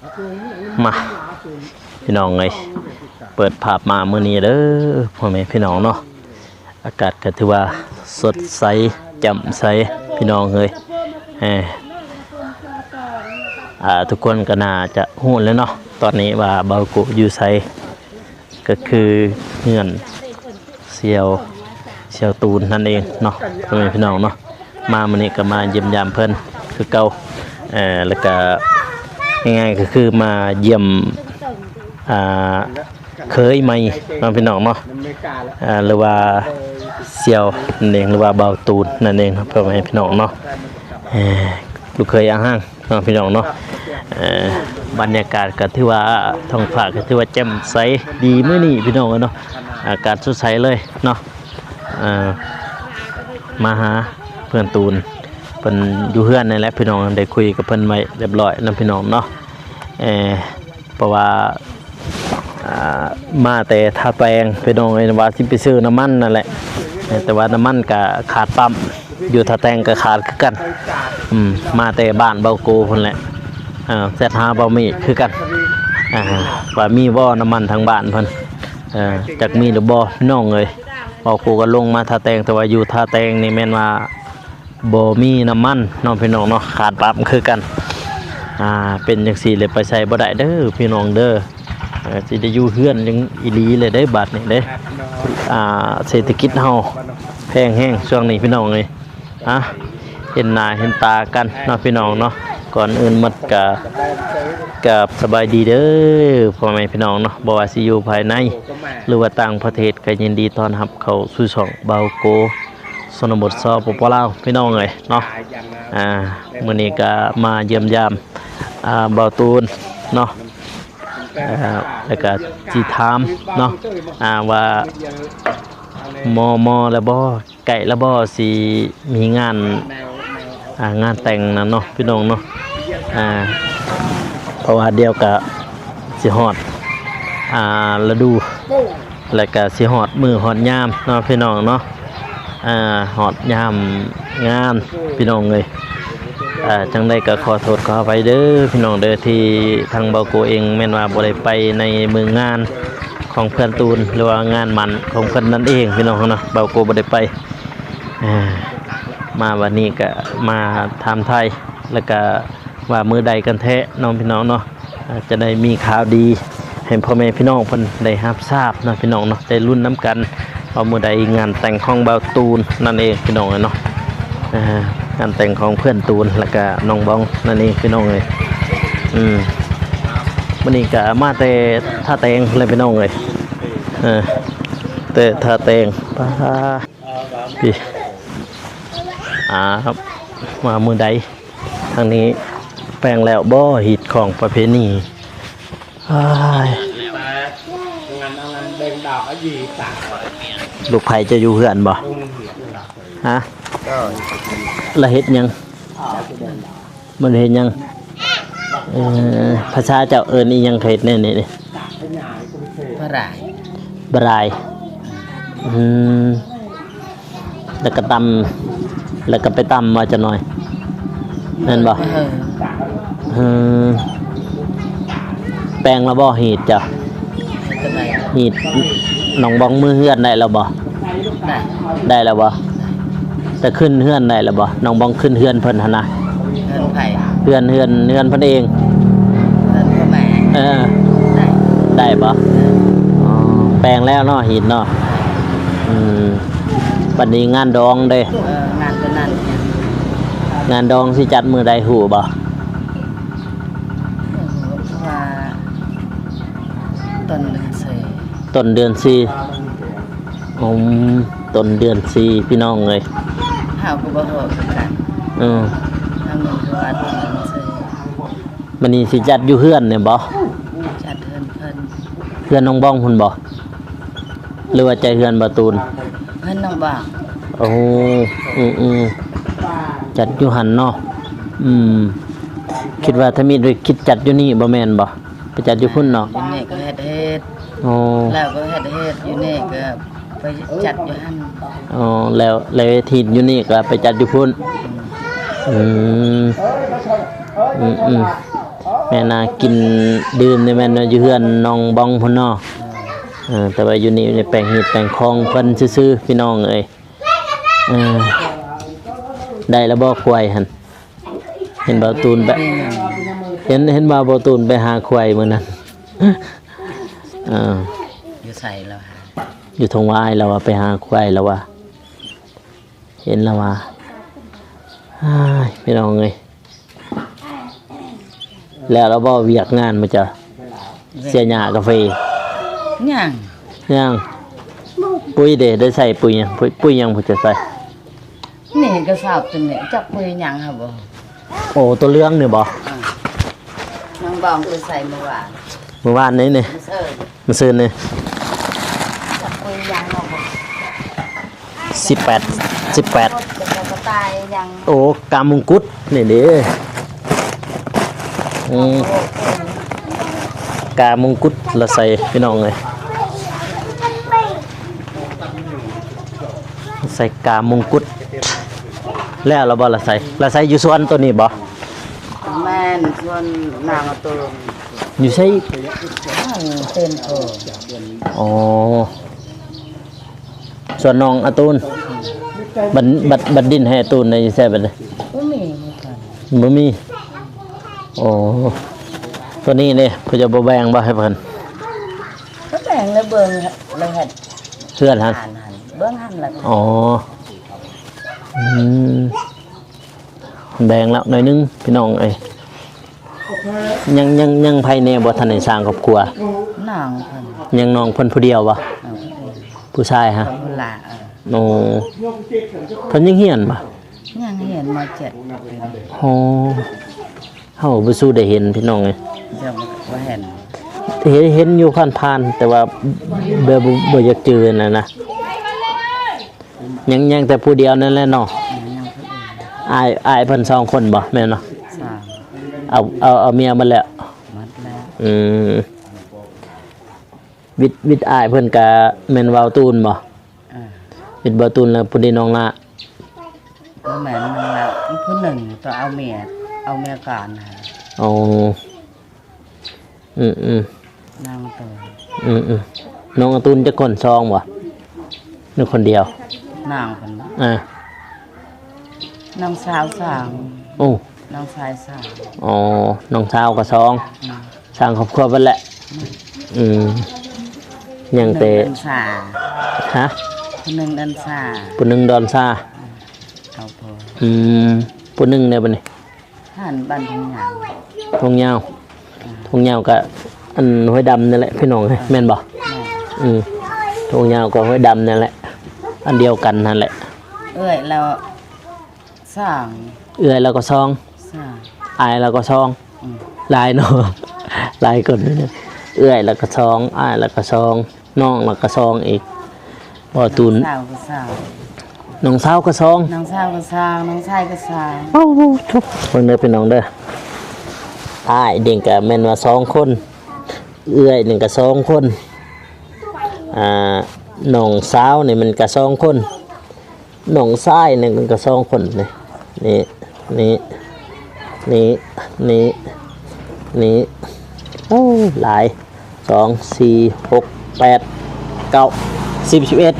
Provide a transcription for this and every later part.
ມາ ພີ່ນ້ອງເອີຍ ເປີດພາບມາມື້ນີ້ເດີ ພໍ່ແມ່ພີ່ນ້ອງເນາະ ອາກາດກໍຖືວ່າສົດໃສ ແຈ່ມໃສ ພີ່ນ້ອງເອີຍ ເອີ ອ່າ ທຸກຄົນກໍໜ້າຈະຮູ້ແລ້ວເນາະ ຕອນນີ້ວ່າເບົາໂກຢູ່ໃສ ກໍຄືເຮືອນສ່ຽວ ສ່ຽວຕູນນັ້ນເອງເນາະ ພໍ່ແມ່ພີ່ນ້ອງເນາະ ມາມື້ນີ້ກໍມາຢ້ຽມຢາມເພິ່ນຄືເກົ່າ ເອີ ແລ້ວກໍງ່າຍໆກໍຄືມາຢ້ຽມ ອ່າ ເຂີຍໃໝ່ເນາະ ພີ່ນ້ອງເນາະ ອ່າ ຫຼືວ່າສ່ຽວນັ້ນເອງ ຫຼືວ່າເບົາຕູນນັ້ນເອງເນາະ ພໍ່ແມ່ພີ່ນ້ອງເນາະ ເອີ ລູກເຂີຍອາຫາງ ເນາະ ພີ່ນ້ອງເນາະ ເອີ ບັນຍາກາດກໍຖືວ່າ ທ້ອງຟ້າກໍຖືວ່າແຈ່ມໃສດີມື້ນີ້ ພີ່ນ້ອງເອີຍເນາະ ອາກາດສົດໃສເລີຍເນາະ ເອີ ມາຫາເພື່ອນຕູນ ເພິ່ນຢູ່ເຮືອນນີ້ແຫຼະ ພີ່ນ້ອງ ໄດ້ຄຸຍກັບເພິ່ນໄວ້ຮຽບຮ້ອຍນຳ ພີ່ນ້ອງເນາະ ເອີ ເພາະວ່າ ອ່າ ມາແຕ່ທ່າແຕງ ພີ່ນ້ອງເອີຍ ວ່າຊິໄປຊື້ນ້ຳມັນນັ້ນແຫຼະ ແຕ່ວ່ານ້ຳມັນກະຂາດປ້ຳ ຢູ່ທ່າແຕງກະຂາດຄືກັນ ອືມ ມາແຕ່ບ້ານເບົາໂກພຸ້ນແຫຼະ ເອີ ແຊັດຫາເບົາມີຄືກັນ ອ່າ ວ່າມີບໍ່ນ້ຳມັນທາງບ້ານເພິ່ນ ເອີ ຈັກມີຫຼືບໍ່ ພີ່ນ້ອງເອີຍ ເບົາໂກກໍລົງມາທ່າແຕງ ແຕ່ວ່າຢູ່ທ່າແຕງນີ້ແມ່ນວ່າ ບໍ່ມີນ້ຳມັນເນາະ ພີ່ນ້ອງເນາະ ຂາດປ້ຳຄືກັນ ອ່າ ເປັນຈັ່ງຊີ້ແລ້ວໄປໃສບໍ່ໄດ້ເດີ ພີ່ນ້ອງເດີ ເອີ ຊິໄດ້ຢູ່ເຮືອນຈັ່ງອີ່ຫຼີເລີຍເດ້ ບາດນີ້ເດ້ ອ່າ ເສດຖະກິດເຮົາແພງແຮງຊ່ວງນີ້ ພີ່ນ້ອງເອີຍ ອ່າ ເຫັນໜ້າເຫັນຕາກັນເນາະ ພີ່ນ້ອງເນາະ ກ່ອນອື່ນໝົດກະ ກາບສະບາຍດີເດີ ພໍ່ແມ່ພີ່ນ້ອງເນາະ ບໍ່ວ່າຊິຢູ່ພາຍໃນ ຫຼືວ່າຕ່າງປະເທດ ກໍຍິນດີຕ້ອນຮັບເຂົ້າສູ່ຊ່ອງເບົາໂກ ຊົນນະບົດ ສປປ ລາວ ພີ່ນ້ອງເອີຍເນາະ ອ່າ ມື້ນີ້ກໍມາຢ້ຽມຢາມ ອ່າ ເບົາຕູນເນາະ ເອີ ແລ້ວກໍຊິຖາມເນາະ ອ່າ ວ່າມໍ່ໆແລ້ວບໍ່ ໃກ້ແລ້ວບໍ່ ຊິມີງານ ອ່າ ງານແຕ່ງນະເນາະ ພີ່ນ້ອງເນາະ ອ່າ ເພາະວ່າດຽວກະຊິຮອດ ອ່າ ລະດູ ແລ້ວກະຊິຮອດມື້ຮອດຍາມເນາະ ພີ່ນ້ອງເນາະ ອ່າ ຮອດຍາມງານ ພີ່ນ້ອງເອີຍ ອ່າ ຈັ່ງໃດກໍຂໍໂທດຂໍອະໄພເດີ ພີ່ນ້ອງເດີ ທີ່ທາງເບົາໂກເອງແມ່ນວ່າບໍ່ໄດ້ໄປໃນມື້ງານຂອງເພື່ອນຕູນ ຫຼືວ່າງານໝັ້ນຂອງເພິ່ນນັ້ນເອງ ພີ່ນ້ອງເນາະ ເບົາໂກບໍ່ໄດ້ໄປ ອ່າ ມາວັນນີ້ກະມາຖາມໄຖ່ ແລ້ວກະວ່າມື້ໃດກັນແທ້ເນາະ ພີ່ນ້ອງເນາະ ອາດຈະໄດ້ມີຂ່າວດີໃຫ້ພໍ່ແມ່ພີ່ນ້ອງເພິ່ນໄດ້ຮັບຊາບເນາະ ພີ່ນ້ອງເນາະ ໄດ້ລຸ້ນນຳກັນວ່າມື້ໃດງານແຕ່ງຂອງບ່າວຕູນນັ້ນເອງ ພີ່ນ້ອງເອີຍເນາະ ອ່າ ງານແຕ່ງຂອງເພື່ອນຕູນ ແລ້ວກະນ້ອງບອງນັ້ນເອງ ພີ່ນ້ອງເອີຍ ອືມ ມື້ນີ້ກະມາແຕ່ທ່າແຕງແຫຼະ ພີ່ນ້ອງເອີຍ ເອີ ແຕ່ທ່າແຕງ ປາ ພີ່ ອ່າ ມາມື້ໃດ ທາງນີ້ແປງແລ້ວບໍ່ ຮີດຄອງປະເພນີ ອ້າຍ ລູກໃຜຈະຢູ່ເຮືອນບໍ່? ຮະ? ລະເຮັດຫຍັງ? ມັນເຮັດຫຍັງ? ເອີ ພາສາເຈົ້າເອີ້ນອີ່ຫຍັງ? ເຮັດແນວນີ້ ບະລາຍ ບະລາຍ ອືມ ແລ້ວກໍຕຳ ແລ້ວກໍໄປຕຳວ່າຈັກໜ້ອຍ ແມ່ນບໍ່? ເອີ ເອີ ແປງແລ້ວບໍ່? ຮີດເຈົ້າ ຮີດນ້ອງບອງ ມື້ເຮືອນໄດ້ແລ້ວບໍ່? ໄດ້ ໄດ້ແລ້ວບໍ່? ແຕ່ຂຶ້ນເຮືອນໄດ້ແລ້ວບໍ່? ນ້ອງບອງຂຶ້ນເຮືອນເພິ່ນຫັ້ນນະ ເຮືອນໃຜ? ເຮືອນ ເຮືອນ ເຮືອນເພິ່ນເອງ ເຮືອນພໍ່ແມ່ ເອີ ໄດ້ ໄດ້ບໍ່? ເອີ ອໍ ແປງແລ້ວເນາະ ຮີດເນາະ ອືມ ບັດນີ້ງານດອງເດ້? ເອີ ງານຕົວນັ້ນ ງານດອງຊິຈັດມື້ໃດຮູ້ບໍ່? ເອີ ວ່າ ຕົ້ນເດືອນສີ່ ຕົ້ນເດືອນສີ່ ອືມ ຕົ້ນເດືອນສີ່ ພີ່ນ້ອງເອີຍ ເຮົາກໍບໍ່ຮູ້ຄືກັນ ເອີ ເຮົາມີແຕ່ວ່າຕົ້ນເດືອນສີ່ ມື້ນີ້ຊິຈັດຢູ່ເຮືອນນີ້ບໍ່? ຈັດເຮືອນເພິ່ນ ເຮືອນນ້ອງບອງພຸ້ນບໍ່? ຫຼືວ່າໃຈເຮືອນບ່າວຕູນ? ເຮືອນນ້ອງບອງ ໂອ້ ອືມໆ ຈັດຢູ່ຫັ້ນເນາະ ອືມ ຄິດວ່າທຳອິດໄດ້ຄິດຈັດຢູ່ນີ້ບໍ່ແມ່ນບໍ່? ໄປຈັດຢູ່ພຸ້ນເນາະ ຢູ່ນີ້ກໍເຮັດເຮັດ ໂອ້ ແລ້ວກໍເຮັດເຮັດ ຢູ່ນີ້ກໍໄປຈັດຢູ່ຫັ້ນ ອໍ ແລ້ວ ແລ້ວເຮັດຮີດຢູ່ນີ້ກໍໄປຈັດຢູ່ພຸ້ນ ອືມ ອືມ ອືມ ແມ່ນນາກິນດື່ມນີ້ແມ່ນຢູ່ເຮືອນນ້ອງບອງພຸ້ນເນາະ. ເອີ ແຕ່ວ່າຢູ່ນີ້ແປງຮີດແປງຄອງເພິ່ນຊື່ໆ ພີ່ນ້ອງເອີຍ. ເອີ ໄດ້ແລ້ວບໍ່ຄວາຍຫັ້ນ? ເຫັນບ່າວຕູນໄປ ເຫັນ ເຫັນວ່າບ່າວຕູນໄປຫາຄວາຍມື້ນັ້ນ. ເອີ ຢູ່ໃສລະຫາ? ຢູ່ທົ່ງວາຍລະວ່າໄປຫາຄວາຍລະວ່າ. ເຫັນລະວ່າ ອ້າຍ ພີ່ນ້ອງເອີຍ. ແລ້ວລະບໍ່ວຽກງານມື້ເຈົ້າ? ເສຍຫຍ້າກາເຟ? ຍັງ ຍັງ. ປຸ໋ຍເດ ໄດ້ໃສ່ປຸ໋ຍຫຍັງ? ປຸ໋ຍ ປຸ໋ຍຫຍັງຜູ້ເຈົ້າໃສ່? ນີ້ກະສອບຕົວນີ້ ຈັກປຸ໋ຍຫຍັງຫາບໍ່? ໂອ້ ຕົວເຫຼືອງນີ້ບໍ່? ອືມ ນ້ອງບອງໄປໃສ່ມື້ວານ ມື້ວານນີ້ນີ້ ມື້ຊືນນີ້ ຈັກປຸ໋ຍຫຍັງເນາະ. ສິບແປດ ສິບແປດ ໂອ້ ກາມົງກຸດນີ້ເດ້. ອືມ ກາມົງກຸດລະໃສ່ ພີ່ນ້ອງເອີຍ ໃສ່ກາມົງກຸດ. ແລ້ວລະບໍ່ລະໃສ່? ລະໃສ່ຢູ່ສວນໂຕນີ້ບໍ່? ແມ່ນ ສວນນາງອາຕູນ. ຢູ່ໃສ? ເຕັມໂພ. ອໍ ສ່ວນນ້ອງອາຕູນ ບັດ ບັດ ບັດດິນໃຫ້ອາຕູນນະ ຢູ່ໃສບັດນີ້? ບໍ່ມີ ບໍ່ມີ. ໂອ້ ໂຕນີ້ເດ້ ເພິ່ນຈະບໍ່ແບ່ງບໍ່ໃຫ້ເພິ່ນ? ກໍແບ່ງແລ້ວ ເບິ່ງແລ້ວເຮັດເຮືອນຫັ້ນ ເບິ່ງຫັ້ນລະ. ອໍ ອືມ ແບ່ງແລ້ວໜ້ອຍໜຶ່ງ ພີ່ນ້ອງເອີຍ. ຍັງ ຍັງ ຍັງໃຜແດ່ບໍ່ທັນໄດ້ສ້າງຄອບຄົວ? ນ້ອງເພິ່ນ. ຍັງນ້ອງເພິ່ນຜູ້ດຽວບໍ່? ເອີ ຜູ້ຊາຍຫະ? ຜູ້ຫຼ້າ. ເອີ ໂອ້ ເພິ່ນຍັງຮຽນບໍ່? ຍັງຮຽນ ມໍເຈັດ. ໂອ້ ເຮົາບໍ່ສູ້ໄດ້ເຫັນ ພີ່ນ້ອງເອີຍ. ເຈົ້າບໍ່ເຫັນ? ເຫັນ ເຫັນຢູ່ຜ່ານໆ ແຕ່ວ່າແບບບໍ່ ບໍ່ຢາກຈື່ຫັ້ນນະ. ຍັງ ຍັງແຕ່ຜູ້ດຽວນັ້ນແຫຼະເນາະ. ອືມ ຍັງຜູ້ດຽວ. ອ້າຍ ອ້າຍເພິ່ນສອງຄົນບໍ່ ແມ່ນບໍ່? ສາມ. ເອົາ ເອົາ ເອົາເມຍໝົດແລ້ວ? ໝົດແລ້ວ. ອືມ ວິດ ວິດອ້າຍເພິ່ນກະແມ່ນເວົ້າຕູນບໍ່? ເອີ ເປັນບໍ່ຕູນແລ້ວ ຜູ້ນີ້ນ້ອງລະ? ບໍ່ແມ່ນ ນ້ອງລະ ຜູ້ໜຶ່ງ ຕ້ອງເອົາເມຍ ເອົາເມຍກ່ອນ. ອໍ ອືມໆ ນ້ອງອາຕູນ. ອືມໆ ນ້ອງອາຕູນຈັກຄົນ? ສອງບໍ່ ຫຼືຄົນດຽວ? ນ້ອງເພິ່ນ. ເອີ ນ້ອງສາວສອງ. ໂອ້ ນ້ອງຊາຍສາມ. ອໍ ນ້ອງສາວກໍສອງ. ອືມ ສ້າງຄອບຄົວເບິດແຫຼະ. ອືມ ອືມ ຍັງແຕ່ ດອນຊາ. ຮະ? ຜູ້ໜຶ່ງດອນຊາ. ຜູ້ໜຶ່ງດອນຊາ. ເອົາພໍ. ອືມ ຜູ້ໜຶ່ງໃດບັດນີ້? ຫັ້ນ ບ້ານທົ່ງຍາວ. ທົ່ງຍາວ. ອືມ ທົ່ງຍາວກະອັນຫ້ວຍດຳນີ້ແຫຼະ ພີ່ນ້ອງເອີຍ ແມ່ນບໍ່? ແມ່ນ. ອືມ ທົ່ງຍາວກັບຫ້ວຍດຳນີ້ແຫຼະ ອັນດຽວກັນຫັ້ນແຫຼະ. ເອື້ອຍລາວ ສອງ. ເອື້ອຍລາວກໍສອງ. ສອງ. ອ້າຍລາວກໍສອງ. ອືມ ຫຼາຍເນາະ ຫຼາຍຄົນ. ເອື້ອຍລາວກໍສອງ ອ້າຍລາວກໍສອງ ນ້ອງລາວກໍສອງອີກ. ບໍ່ຕູນ ນ້ອງສາວກໍສອງ. ນ້ອງສາວກໍສອງ. ນ້ອງສາວກໍສອງ ນ້ອງຊາຍກໍສອງ. ໂອ້ໂຫ ເບິ່ງເດີພີ່ນ້ອງເດີ ອ້າຍນີ້ກໍແມ່ນວ່າສອງຄົນ ເອື້ອຍນີ້ກໍສອງຄົນ ອ່າ ນ້ອງສາວນີ້ມັນກໍສອງຄົນ. ນ້ອງຊາຍນີ້ມັນກໍສອງຄົນນີ້ ນີ້ ນີ້ ນີ້ ນີ້ ໂອ້ ຫຼາຍ ສອງ ສີ່ ຫົກ ແປດ ເກົ້າ ສິບ ສິບເອັດ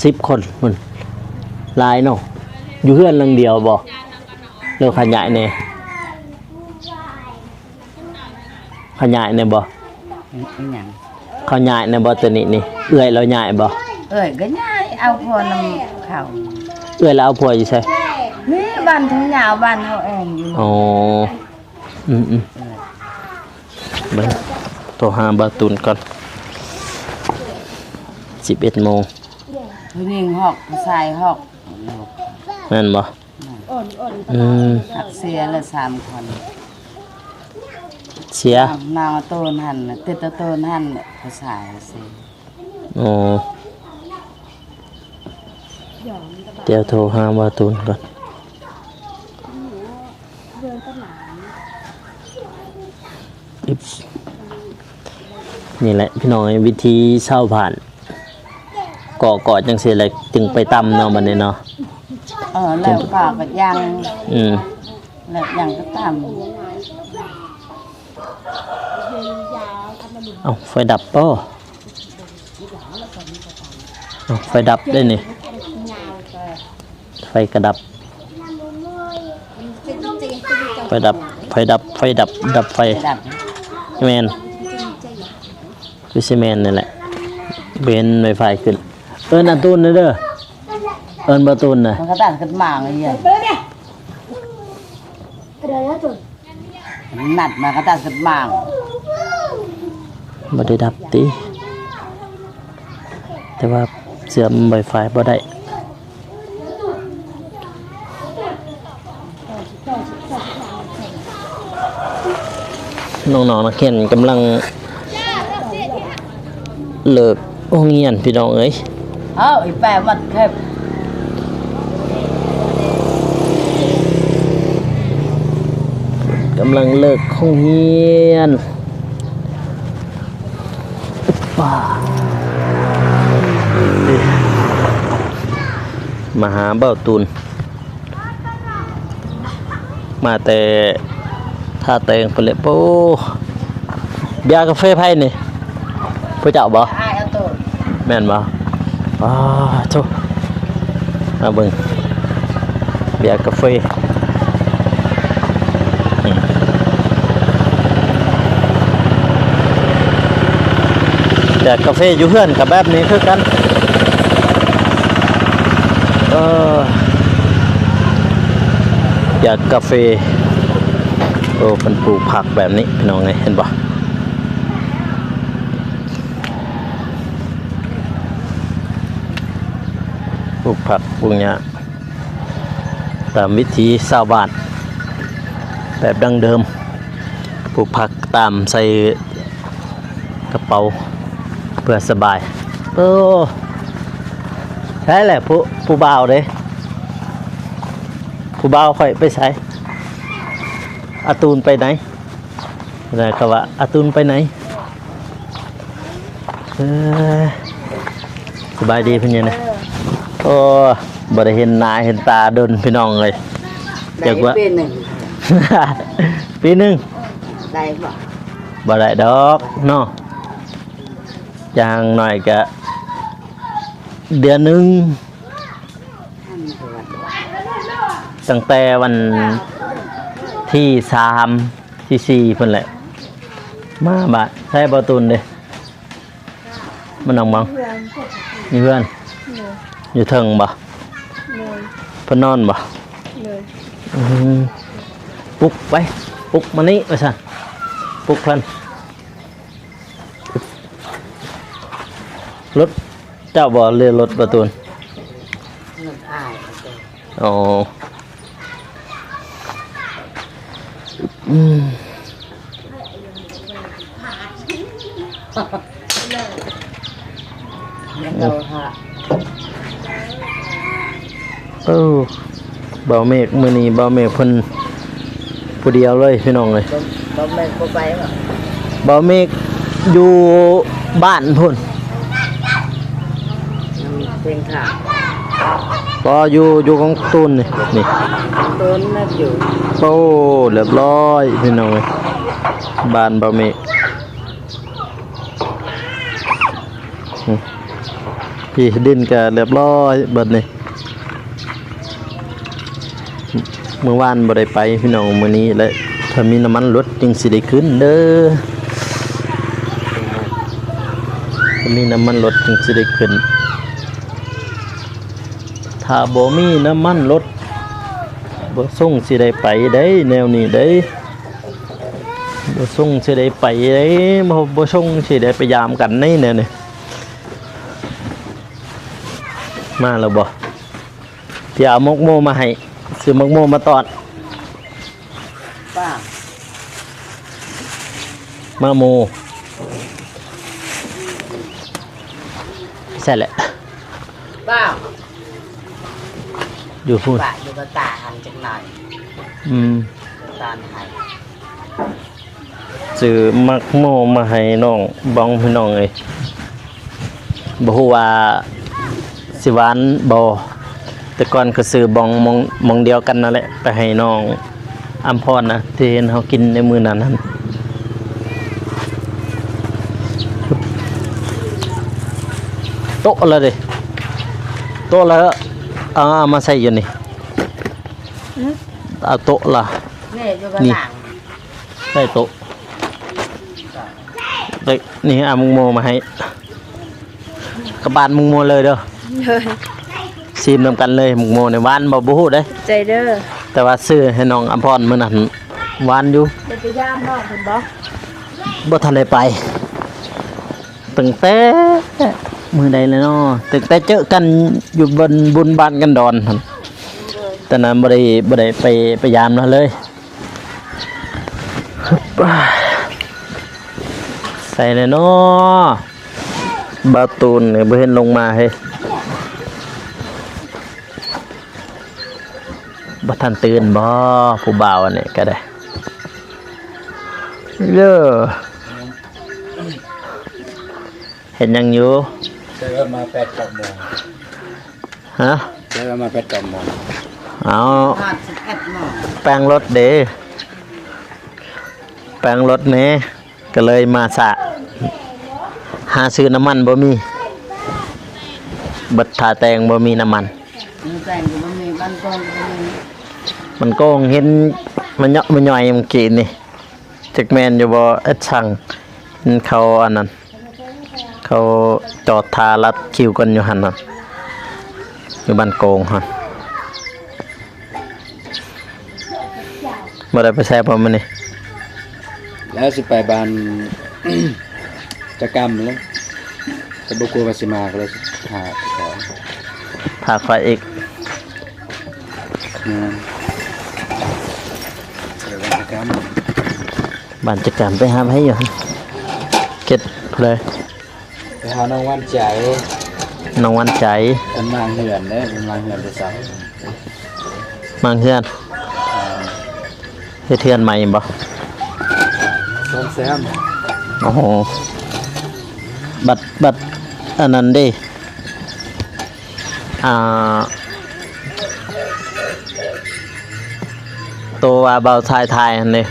ສິບຄົນພຸ້ນ ຫຼາຍເນາະ. ຢູ່ເຮືອນຫຼັງດຽວບໍ່ ຫຼືຂະຫຍາຍແດ່? ເຂົາຍ້າຍແດ່ບໍ່? ອີຫຍັງ? ເຂົາຍ້າຍແດ່ບໍ່? ໂຕນີ້ນີ້ ເອື້ອຍລາວຍ້າຍບໍ່? ເອື້ອຍກໍຍ້າຍ ເອົາຜົວນຳເຂົາ. ເອື້ອຍລາວເອົາຜົວຢູ່ໃສ? ນີ້ບ້ານທົ່ງຍາວ ບ້ານເຮົາເອງຢູ່. ອໍ ອືມໆ ເອີ ເບິ່ງ ໂທຫາບ່າວຕູນກ່ອນ. ສິບເອັດໂມງ. ຜູ້ຍິງຫົກ ຜູ້ຊາຍຫົກ. ແມ່ນບໍ່? ອືມ ຮັກເສຍລະສາມຄົນ. ເສຍ ນ້ອງໂຕນຫັ້ນ ຕິດໂຕນຫັ້ນ ຜູ້ຊາຍເສຍ. ອໍ ດຽວໂທຫາບ່າວຕູນກ່ອນ. ອຶບ ນີ້ແຫຼະພີ່ນ້ອງເອີຍ ວິທີຊາວບ້ານ ເກາະ ເກາະຈັ່ງຊີ້ແຫຼະ ຈຶ່ງໄປຕຳເນາະ ບັດນີ້ເນາະ. ເອີ ແລ້ວກໍ ກໍຍ່າງ ອືມ ແລ້ວຫຍັງກໍຕາມ. ເອົ້າ ໄຟດັບບໍ່? ເອົ້າ ໄຟດັບເດ້ນີ້. ໄຟກະດັບ. ໄຟດັບ ໄຟດັບ ໄຟດັບ ດັບໄຟ. ໄຟດັບ. ແມ່ນ. ຄືຊິແມ່ນນັ້ນແຫຼະ. ເຫັນໄວຟາຍຂຶ້ນ. ເອີ້ນອາຕູນແດ່ເດີ. ເອີ້ນບໍ່ຕູນນະ. ມັນກະຕັ້ງຂຶ້ນມາເລີຍ. ນັດມາກະຕາສຸດມາງ. ບໍ່ໄດ້ດັບຕິ ແຕ່ວ່າເຊື່ອມໄວຟາຍບໍ່ໄດ້. ນ້ອງໆ ນັກຮຽນກຳລັງ ເລີກໂຮງຮຽນພີ່ນ້ອງເອີຍ. ເອົາ ອີແປມັນເຄັບ ກຳລັງເລີກໂຮງຮຽນ. ມາຫາເບົາຕູນ. ມາແຕ່ທ່າແຕງພຸ້ນແຫຼະ. ໂອ້ ເບຍກາເຟໃຜນີ້? ຜູ້ເຈົ້າບໍ່? ອ້າຍເອົາໂຕ. ແມ່ນບໍ່? ປາໂທ້ ມາເບິ່ງເບຍກາເຟ. ອືມ ແຕ່ກາເຟຢູ່ເຮືອນກໍແບບນີ້ຄືກັນ. ເອີ ຢາກກາເຟ. ໂອ້ ເພິ່ນປູກຜັກແບບນີ້ພີ່ນ້ອງເອີຍ ເຫັນບໍ່? ປູກຜັກປູກຫຍ້າ ຕາມວິຖີຊາວບ້ານແບບດັ້ງເດີມ. ປູກຜັກຕາມໃສ່ກະເປົາເພື່ອສະບາຍ. ໂອ້ ໃສລະຜູ້ ຜູ້ບ່າວເດ້? ຜູ້ບ່າວຂ້ອຍໄປໃສ? ອາຕູນໄປໃນ? ແລ້ວກໍວ່າ ອາຕູນໄປໃນ? ເອີ ສະບາຍດີເພິ່ນຢູ່ນະ. ໂອ້ ບໍ່ໄດ້ເຫັນໜ້າເຫັນຕາດົນພີ່ນ້ອງເອີຍ. ຈັກວ່າ ໄດ້ປີໜຶ່ງ ປີໜຶ່ງ ໄດ້ບໍ່? ບໍ່ໄດ້ດອກເນາະ ຢ່າງໜ້ອຍກະເດືອນໜຶ່ງ. ຕັ້ງແຕ່ວັນທີສາມ ທີສີ່ພຸ້ນແຫຼະ ມາບາດ. ໃສບໍ່ຕູນເດ້? ມັນອອກມາ ຢູ່ເຮືອນ ຢູ່ເທິງບໍ່? ເພິ່ນນອນບໍ່? ອືມ ປຸກໄປ ປຸກມານີ້ວ່າຊັ້ນ ປຸກເພິ່ນ. ລົດເຈົ້າບໍ່ ຫຼືລົດປະຕູນ? ລົດອ້າຍປະຕູນ. ອໍ ອືມ ເອີ ເບົາເມກ ມື້ນີ້ເບົາເມກເພິ່ນຜູ້ດຽວເລີຍພີ່ນ້ອງເອີຍ. ເບົາເມກບໍ່ໄປບໍ? ເບົາເມກຢູ່ບ້ານພຸ້ນ ນຳເພງຂາ. ບໍ່ ຢູ່ ຢູ່ກອງຕູນນີ້ ນີ້ ກອງຕູນນະຢູ່. ໂອ້ ລຽບຮ້ອຍພີ່ນ້ອງເອີຍ ບ້ານເບົາເມກ. ອືມ ທີ່ດິນກະລຽບຮ້ອຍບັດນີ້. ມື້ວານບໍ່ໄດ້ໄປພີ່ນ້ອງ ມື້ນີ້ແຫຼະ ຖ້າມີນ້ຳມັນລົດຈຶ່ງຊິໄດ້ຂຶ້ນເດີ ຖ້າມີນ້ຳມັນລົດຈຶ່ງຊິໄດ້ຂຶ້ນ. ຖ້າບໍ່ມີນ້ຳມັນລົດ ບໍ່ສົ່ງຊິໄດ້ໄປເດ້ ແນວນີ້ເດ້ ບໍ່ສົ່ງຊິໄດ້ໄປເດ້ ບໍ່ ບໍ່ສົ່ງຊິໄດ້ໄປຢາມກັນໃນແນວນີ້. ມາແລ້ວບໍ່? ທີ່ເອົາໝົກໂມມາໃຫ້ ຊື້ໝົກໂມມາຕ້ອນ. ປ້າ ມາໂມ ໃຊ່ແຫຼະ ປ້າ ຢູ່ພຸ້ນ ປ້າຢູ່ກັບຕາຫັ້ນຈັກໜ້ອຍ. ອືມ ຕານໃຫ້ ຊື້ໝາກໂມມາໃຫ້ນ້ອງບອງ ພີ່ນ້ອງເອີຍ. ບໍ່ຮູ້ວ່າຊິຫວານບໍ່? ແຕ່ກ່ອນກໍຊື້ບອງ ໝ່ອງ ໝ່ອງດຽວກັນນັ້ນແຫຼະ ໄປໃຫ້ນ້ອງ ອຳພອນນະ ທີ່ເຫັນເຮົາກິນໃນມື້ນັ້ນຫັ້ນ. ໂຕະລະເດ້ ໂຕະລະ ເອົາ ເອົາມາໃສ່ຢູ່ນີ້. ອືມ ເອົາໂຕະລະ ນີ້ຢູ່ ນີ້ ຂ້າງຫຼັງ ໃສ່ໂຕະ. ເອີ ນີ້ເອົາໝາກໂມມາໃຫ້ ກັບບ້ານໝາກໂມເລີຍເດີ. ໂດຍ ຊີມນຳກັນເລີຍ. ໝາກໂມນີ້ຫວານບໍ່ ບໍ່ຮູ້ເດ້ ໃຈເດີ ແຕ່ວ່າຊື້ໃຫ້ນ້ອງອຳພອນມື້ນັ້ນຫວານຢູ່. ໄດ້ໄປຢາມນ້ອງເພິ່ນບໍ່? ບໍ່ທັນໄດ້ໄປ ຕັ້ງແຕ່ມື້ໃດແລ້ວເນາະ ຕັ້ງແຕ່ເຈີກັນຢູ່ບຸນ ບຸນບ້ານກັນດອນຫັ້ນ. ໂດຍ ຕອນນັ້ນບໍ່ໄດ້ ບໍ່ໄດ້ໄປ ໄປຢາມລາວເລີຍ. ໃສແລ້ວເນາະ ບ່າວຕູນນີ້ບໍ່ເຫັນລົງມາເຮີ້ຍ. ບໍ່ທັນຕື່ນບໍ່ ຜູ້ບ່າວອັນນີ້ກະໄດ້. ເອີ ເຮັດຫຍັງຢູ່? ໃຊ້ລົດມາແປດເກົ້າໂມງ. ຮະ? ໃຊ້ລົດມາແປດເກົ້າໂມງ. ເອົາ ຮອດສິບເອັດໂມງ. ແປງລົດເດ້ ແປງລົດແດ່ ກະເລີຍມາຊ້າ. ຫາຊື້ນ້ຳມັນບໍ່ມີ ເບິດທ່າແຕ່ງບໍ່ມີນ້ຳມັນ. ມີແປງກໍບໍ່ມີ ບ້ານກອງກໍບໍ່ມີ. ມັນກອງເຫັນມາເຍາະມາຍ່ອຍມື້ກີ້ນີ້ ຈັກແມ່ນຢູ່ບໍ່ ແອັດຊັງ ເຫັນເຂົາອັນນັ້ນ ເຂົາຈອດຖ້າລັດຄິວກັນຢູ່ຫັ້ນນະ ຢູ່ບ້ານໂກງຫັ້ນ. ບໍ່ໄດ້ໄປໃສບໍ່ມື້ນີ້? ແລ້ວຊິໄປບ້ານຈະກຳແລ້ວ ກໍບໍ່ກົວວ່າຊິມາ ກໍເລີຍຫາໄປກ່ອນ ພາຂ້ອຍອີກ. ແມ່ນ ໄປບ້ານຈະກຳ ບ້ານຈະກຳ ໄປຫາໃຜຢູ່ຫັ້ນ? ເຂດຜູ້ໃດ? ໄປຫານ້ອງຫວານໃຈ ນ້ອງຫວານໃຈ ເພິ່ນມາງເຮືອນເດ້ ເພິ່ນມາງເຮືອນແຕ່ເຊົ້າ ມາງເຮືອນ ເຮັດເຮືອນໃໝ່ບໍ່? ສ້ອມແຊມ ໂອ້ໂຫ ບັດ ບັດອັນນັ້ນເດ້ ອ່າ ໂຕວ່າບ່າວຊາຍຖ່າຍຫັ້ນເດ້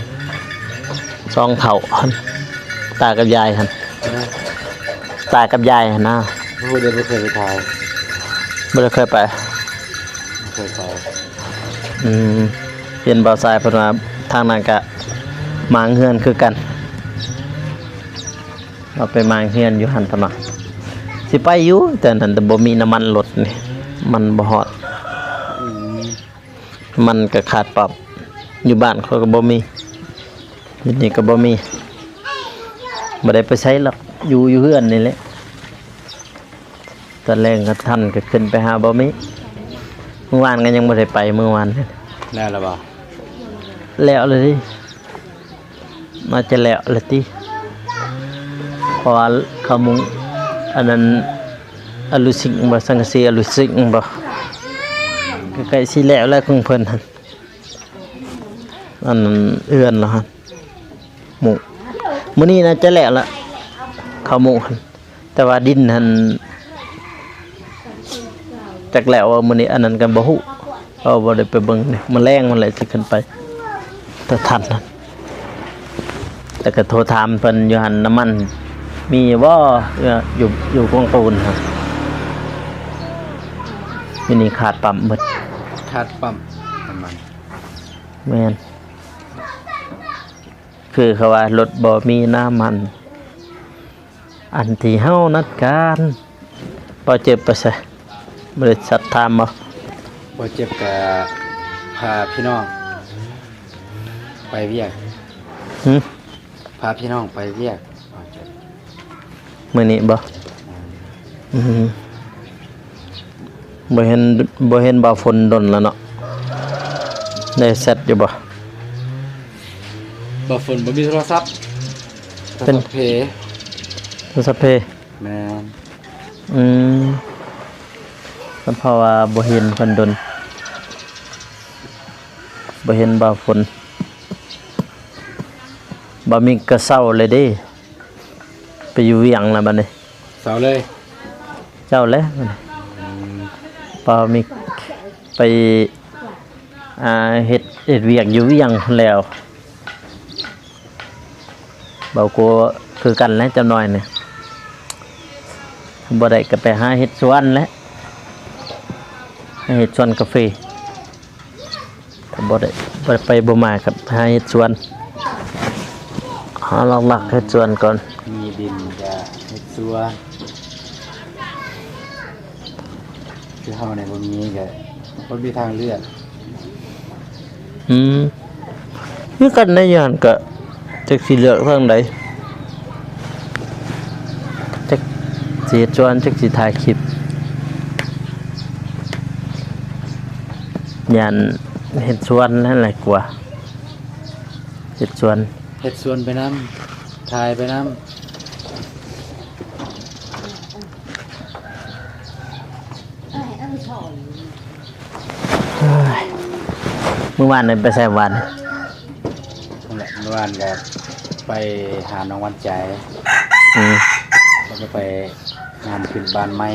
ສອງເຖົ້າຫັ້ນ ຕາກັບຍາຍຫັ້ນ ຕາກັບຍາຍຫັ້ນນະ. ບໍ່ໄດ້ ບໍ່ເຄີຍໄປຖ່າຍ ບໍ່ໄດ້ເຄີຍໄປ ບໍ່ເຄີຍໄປ. ອືມ ເຫັນບ່າວຊາຍເພິ່ນວ່າທາງນັ້ນກະມາງເຮືອນຄືກັນ. ເຮົາໄປໝາງຮຽນຢູ່ຫັ້ນຕະເນາະ ຊິໄປຢູ່ ແຕ່ນັ້ນແຕ່ບໍ່ມີນ້ຳມັນລົດນີ້ ມັນບໍ່ຮອດ. ອືມ ມັນກໍຂາດປັບ ຢູ່ບ້ານຂ້ອຍກໍບໍ່ມີ ຢູ່ນີ້ກໍບໍ່ມີ ບໍ່ໄດ້ໄປໃສຫຼອກ ຢູ່ ຢູ່ເຮືອນນີ້ແຫຼະ. ຕອນແລງກໍທັນກໍຂຶ້ນໄປຫາບ່າວມີ ມື້ວານກໍຍັງບໍ່ໄດ້ໄປ ມື້ວານ. ແລ້ວລະບໍ່? ແລ້ວລະຕິ ໜ້າຈະແລ້ວລະຕິ ເພາະວ່າເຂົາມຸງ ອັນນັ້ນ ອາລູຊິງບໍ່ ສັງກະສີອາລູຊິງບໍ່ ກໍໃກ້ຊິແລ້ວແລ້ວຂອງເພິ່ນຫັ້ນ ອັນເຮືອນລະຫັ້ນ ມຸງ ມື້ນີ້ໜ້າຈະແລ້ວລະ ເຂົາມຸງຫັ້ນ. ແຕ່ວ່າດິນຫັ້ນ ຈັກແລ້ວວ່າມື້ນີ້ ອັນນັ້ນກໍບໍ່ຮູ້ ເພາະບໍ່ໄດ້ໄປເບິ່ງເດ້ ມື້ແລງພຸ້ນແຫຼະຊິຂຶ້ນໄປ ຖ້າທັນຫັ້ນ. ແລ້ວກໍໂທຖາມເພິ່ນຢູ່ຫັ້ນ ນ້ຳມັນມີບໍ່ ເອີ ຢູ່ ຢູ່ກອງປູນຫັ້ນ ຢູ່ນີ້ຂາດປ້ຳໝົດ ຂາດປ້ຳນ້ຳມັນ. ແມ່ນ ຄືເຂົາວ່າລົດບໍ່ມີນ້ຳມັນ ອັນທີ່ເຮົານັດກັນ ບໍ່ເຈັບໄປໃສ ບໍລິສັດຖາມບໍ່? ບໍ່ເຈັບກະພາພີ່ນ້ອງໄປວຽກ. ຫື? ພາພີ່ນ້ອງໄປວຽກ. ມື້ນີ້ບໍ່? ອືມ ບໍ່ເຫັນ ບໍ່ເຫັນບ່າວຝົນດົນແລ້ວເນາະ ໄດ້ແຊັດຢູ່ບໍ່? ບ່າວຝົນບໍ່ມີໂທລະສັບ ເປັນ ໂທລະສັບເພ ໂທລະສັບເພ. ແມ່ນ ອືມ ກໍເພາະວ່າບໍ່ເຫັນເພິ່ນດົນ ບໍ່ເຫັນບ່າວຝົນ. ບ່າວມິກກໍເຊົາເລີຍເດ້ ໄປຢູ່ວຽງແລ້ວບັດນີ້ ເຊົາເລີຍ ເຊົາແລ້ວບັດນີ້. ອືມ ບ່າວມິກໄປ ອ່າ ເຮັດ ເຮັດວຽກຢູ່ວຽງພຸ້ນແລ້ວ. ເບົາໂກຄືກັນແຫຼະ ຈັກໜ້ອຍນີ້ ບໍ່ໄດ້ກໍໄປຫາເຮັດສວນແຫຼະ ຫາເຮັດສວນກາເຟ. ກໍບໍ່ໄດ້ ບໍ່ໄດ້ໄປບໍ່ມາກັບຫາເຮັດສວນ ຫາຫຼັກໆເຮັດສວນກ່ອນ. ມີດິນກະເຮັດສວນ ຄືເຮົານີ້ບໍ່ມີ ກະບໍ່ມີທາງເລືອກ. ອືມ ຄືກັນໃນຢູ່ຫັ້ນ ກະຈັກຊິເລືອກທາງໃດ ຈັກຊິເຮັດສວນ ຈັກຊິຖ່າຍຄລິບ. ຢ້ານເຮັດສວນຫັ້ນແຫຼະກວ່າ ເຮັດສວນ ເຮັດສວນໄປນຳ ຖ່າຍໄປນຳ. ມື້ວານນີ້ໄປໃສວານ? ນັ້ນແຫຼະ ມື້ວານກໍໄປຫານ້ອງຫວານໃຈ. ອືມ ແລ້ວກໍໄປງານຂຶ້ນບ້ານໃໝ່.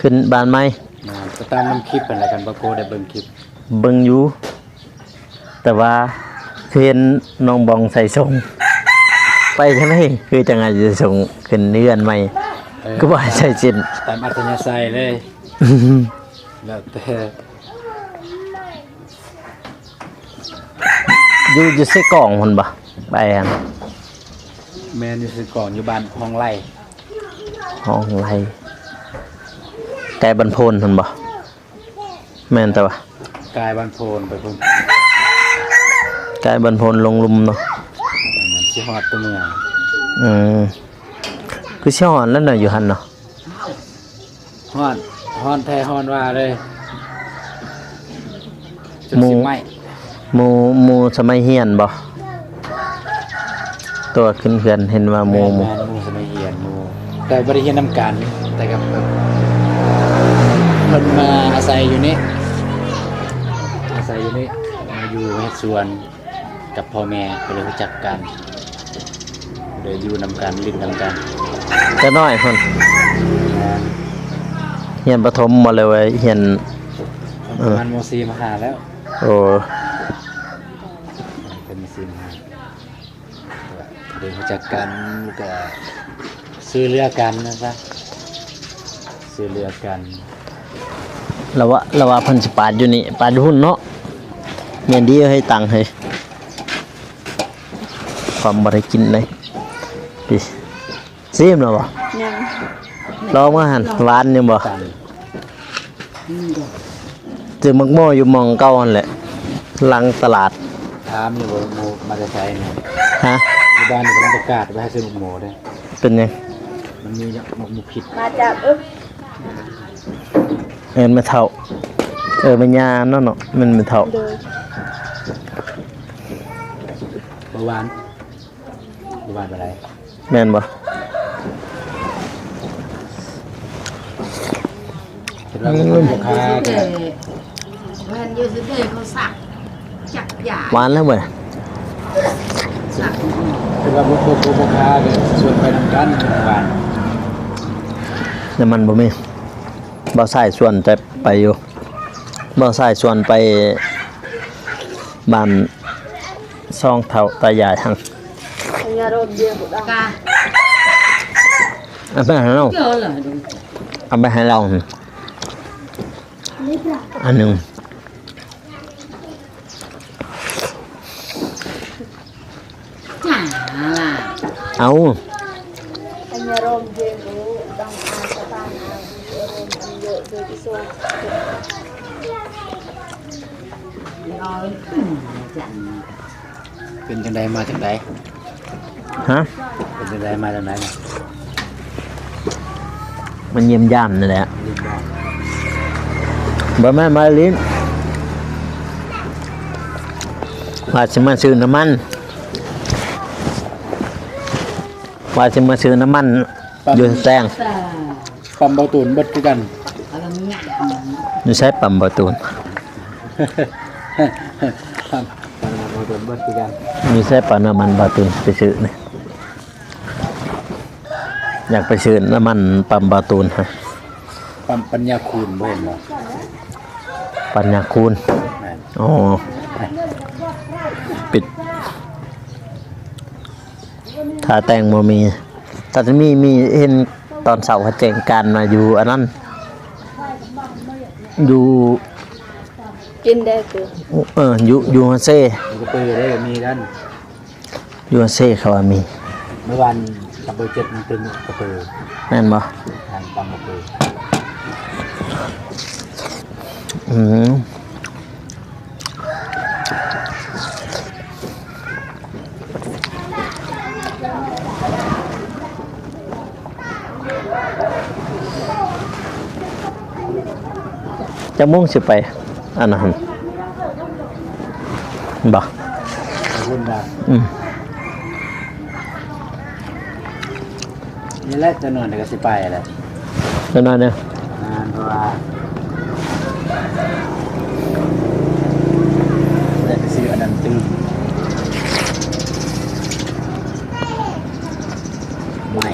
ຂຶ້ນບ້ານໃໝ່? ແມ່ນ ກໍຕາມນຳຄລິບຫັ້ນແຫຼະ ຄັນບໍ່ໂກໄດ້ເບິ່ງຄລິບ. ເບິ່ງຢູ່ ແຕ່ວ່າຄືເຫັນນ້ອງບອງໃສ່ຊົງ ໄປທາງໃດ ຄືຈັ່ງໃຫ້ໃສ່ຊົງຂຶ້ນເຮືອນໃໝ່. ເອີ ຄືບໍ່ໃຫ້ໃສ່ສິ້ນ ຕາມອັດທະຍາໄສເລີຍ ແລ້ວແຕ່. ຢູ່ ຢູ່ເຊກອງພຸ້ນບໍ່? ໄປຫັ້ນ ແມ່ນ ຢູ່ເຊກອງ ຢູ່ບ້ານຮ່ອງໄລ. ຮ່ອງໄລ ໃກ້ບ້ານໂພນພຸ້ນບໍ່? ແມ່ນແຕ່ວ່າ ກາຍບ້ານໂພນໄປພຸ້ນ ກາຍບ້ານໂພນລົງລຸ່ມເນາະ. ແມ່ນ ຊິຮອດຕົວເມືອງ. ອືມ ຄືຊິຮອດແລ້ວເນາະ ຢູ່ຫັ້ນເນາະ. ຮອດ ຮອດແທ້ຮອດວ່າເລີຍ ຈົນ ໝູ່ ຊິໄໝ້. ໝູ່ ໝູ່ສະໄໝຮຽນບໍ່? ຕົວຂຶ້ນເຮືອນເຫັນວ່າໝູ່ ແມ່ນ ໝູ່ ແມ່ນ ໝູ່ສະໄໝຮຽນ ໝູ່ ແຕ່ບໍ່ໄດ້ຮຽນນຳກັນ ແຕ່ກໍແບບເພິ່ນມາອາໄສຢູ່ນີ້ ອາໄສຢູ່ນີ້ ມາຢູ່ເຮັດສວນກັບພໍ່ແມ່ ກໍເລີຍຮູ້ຈັກກັນ ເລີຍຢູ່ນຳກັນ ຫຼິ້ນນຳກັນ. ແຕ່ນ້ອຍພຸ້ນ ຮຽນປະຖົມບໍ່ ຫຼືວ່າຮຽນ ປະມານ ເອີ ມໍສີ່ ມໍຫ້າແລ້ວ. ໂອ້ ເປັນມາສີ່ມາຫ້າ ໄດ້ຮູ້ຈັກກັນ ກະຊ່ວຍເຫຼືອກັນນະຊະ ຊ່ວຍເຫຼືອກັນ. ລະວ່າ ລະວ່າເພິ່ນຊິປາດຢູ່ນີ້ ປາດຢູ່ພຸ້ນເນາະ. ແມ່ນດີເຮີ້ຍ ຕັງເຮີ້ຍ ຄວາມບໍ່ໄດ້ກິນເລີຍ. ຊິ ຊີມແລ້ວບໍ່? ຍັງ. ລອງມາຫັ້ນ ຫວານຢູ່ບໍ່? ຊື້ໝາກໂມຢູ່ໝ່ອງເກົ່າຫັ້ນແຫຼະ ຫຼັງຕະຫຼາດ. ຖາມຢູ່ບໍ່ ໝູ່ມາແຕ່ໃສນີ້? ຮະ? ຢູ່ບ້ານນີ້ເພິ່ນປະກາດໄວ້ໃຫ້ຊື້ໝາກໂມເດ້. ເປັນຫຍັງ? ມັນມີໝາກໂມຜິດ. ມາຈາກອຶກ ເອີ້ນແມ່ເຖົ້າ ເອີ ແມ່ຍ່າເນາະ ເນາະ ແມ່ນແມ່ເຖົ້າ. ໂດຍ. ບໍ່ຫວານ ບໍ່ຫວານປານໃດ. ແມ່ນບໍ່? ເຫັນວ່າບໍ່ຄ່າແທ້ ແມ່ນຢູ່ ຊິເດ້ ເຂົາສັກຈັກຢາ ຫວານແລ້ວເວີ້ຍ ສັກ ເຫັນວ່າບໍ່ ບໍ່ ບໍ່ຄ່າແທ້ ຊວນໄປນຳກັນຫວານ. ນ້ຳມັນບໍ່ມີ ບ່າວຊາຍຊວນແຕ່ໄປຢູ່ ບ່າວຊາຍຊວນໄປບ້ານ ສອງເຖົ້າຕາຍາຍຫັ້ນ. ກະ ເອົາໄປໃຫ້ລາວ ເອົາໄປໃຫ້ລາວ ອັນໜຶ່ງ. ເອົາ. ເປັນຈັ່ງໃດ ມາຈັ່ງໃດ? ຮະ? ເປັນຈັ່ງໃດ ມາຈັ່ງໃດ? ມາຢ້ຽມຢາມນີ້ແຫຼະ. ບໍ່ແມ່ນມາຫຼິ້ນ ວ່າຊິມາຊື້ນ້ຳມັນ ວ່າຊິມາຊື້ນ້ຳມັນຢູ່ແຕງ. ປ້ຳເບົາຕູນເບິດຄືກັນ. ຢູ່ໃສປ້ຳເບົາຕູນ? ປ້ຳເບົາຕູນເບິດຄືກັນ. ຢູ່ໃສປ້ຳນ້ຳມັນເບົາຕູນ ໄປຊື້ນີ້ ຢາກໄປຊື້ນ້ຳມັນປ້ຳເບົາຕູນ. ປ້ຳປັນຍາຄູນ ບໍ່ເຫັນບໍ່? ປັນຍາຄູນ. ແມ່ນ. ອໍ ປິດ ຖ້າແຕ່ງບໍ່ມີ ຖ້າຈະມີ ມີເຫັນຕອນເຊົ້າເຂົາແຈ້ງການມາຢູ່ອັນນັ້ນ ຢູ່ ກິນໄດ້ຄື ເອີ ຢູ່ ຢູ່ຮອນເຊ ກະເປີເດ້ ມີກັນ ຢູ່ເຊເຂົາວ່າມີ ເມື່ອວານກະເປີເຈັດມັນຕື່ມກະເປີ ແມ່ນບໍ່? ແມ່ນ ຕຳກະເປີ ອືມ ຈັກໂມງຊິໄປ ອັນນັ້ນ ບໍ່? ໄປພຸ້ນບໍ່? ອືມ ນີ້ແຫຼະ ຈັກໜ້ອຍກະຊິໄປແຫຼະ ຈັກໜ້ອຍໜຶ່ງ ແມ່ນ ເພາະວ່າ ແລ້ວກະຊິອັນນັ້ນຕື່ມ ໄໝ້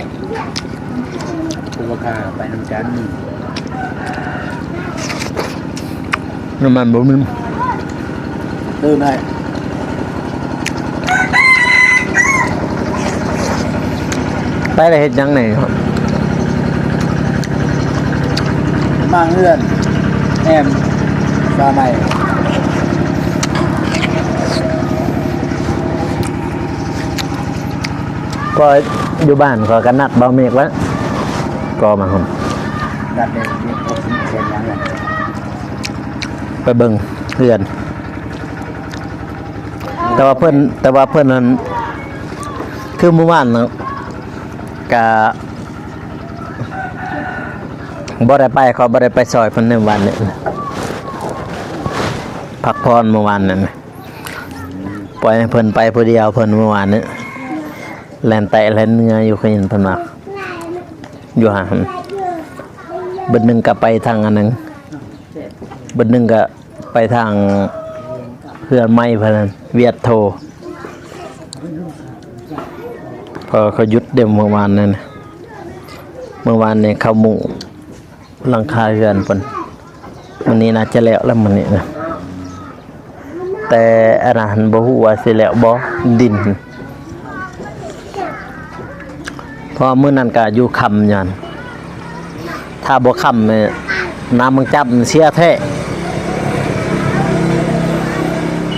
ຄືວ່າຂ້າໄປນຳກັນ ນ້ຳມັນບໍ່ມີ ຕື່ມໃຫ້ ໄປແລ້ວເຮັດຫຍັງແດ່? ມາເຮືອນ ແອມ ສາໄໝ ກໍຢູ່ບ້ານຂ້ອຍກະນັດບ່າວເມກແລ້ວ ກໍມາພຸ້ນ ນັດເດ້ ເຮັດຫຍັງ ໄປເບິ່ງເຮືອນ ແຕ່ວ່າເພິ່ນ ແຕ່ວ່າເພິ່ນນັ້ນ ຄືມື້ວານນະ ກະບໍ່ໄດ້ໄປ ເຂົາບໍ່ໄດ້ໄປຊ່ອຍເພິ່ນໃນມື້ວານນີ້ ພັກຜ່ອນມື້ວານນັ້ນ ປ່ອຍໃຫ້ເພິ່ນໄປຜູ້ດຽວ ເພິ່ນມື້ວານນີ້ ແລ່ນແຕະແລ່ນເໜື່ອຢູ່ ເຄີຍເຫັນເພິ່ນວ່າ ຢູ່ຫັ້ນ ບຶດໜຶ່ງກະໄປທາງອັນໜຶ່ງ ບຶດໜຶ່ງກະ ໄປທາງເຮືອນໃໝ່ເພິ່ນ ວຽດໂທ ເພາະເຂົາຢຸດເດ້ມື້ວານນັ້ນ ມື້ວານນີ້ເຂົາມຸງຫຼັງຄາເຮືອນເພິ່ນ ມື້ນີ້ໜ້າຈະແລ້ວລະ ມື້ນີ້ນະ ແຕ່ອັນນັ້ນບໍ່ຮູ້ວ່າຊິແລ້ວບໍ່ ດິນ ເພາະມື້ນັ້ນກະຢູ່ຄ່ຳຢູ່ຫັ້ນ ຖ້າບໍ່ຄ່ຳນີ້ ນ້ຳມັນຈັບເສຍແທ້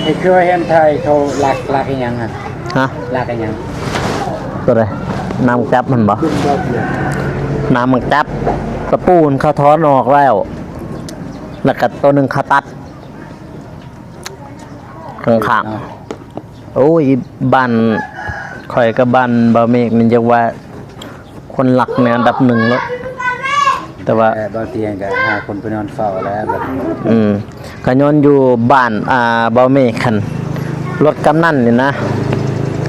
ເຮັດຄືວ່າເຫັນໄທເຂົາລັກ ລັກອີ່ຫຍັງຫັ້ນ? ຮະ? ລັກອີ່ຫຍັງ? ໂຕໃດ? ນ້ຳມັນຈັບຫັ້ນບໍ່? ນ້ຳມັນຈັບ ຕະປູຫັ້ນເຂົາຖອນອອກແລ້ວ ແລ້ວກະໂຕໜຶ່ງເຂົາຕັດ ຂ້າງໆ ໂອ້ຍ ບ້ານຂ້ອຍກັບບ້ານບ່າວເມກນີ້ ຢາກວ່າຄົນລັກໃນອັນດັບໜຶ່ງໂລດ ແຕ່ວ່າ ແຕ່ບ່າວຕຽງກະຫາຄົນໄປນອນເຝົ້າແລ້ວບັດນີ້ ອືມ ກະຍ້ອນຢູ່ບ້ານ ອ່າ ບ່າວເມກຫັ້ນ ລົດກຳນັນນີ້ນະ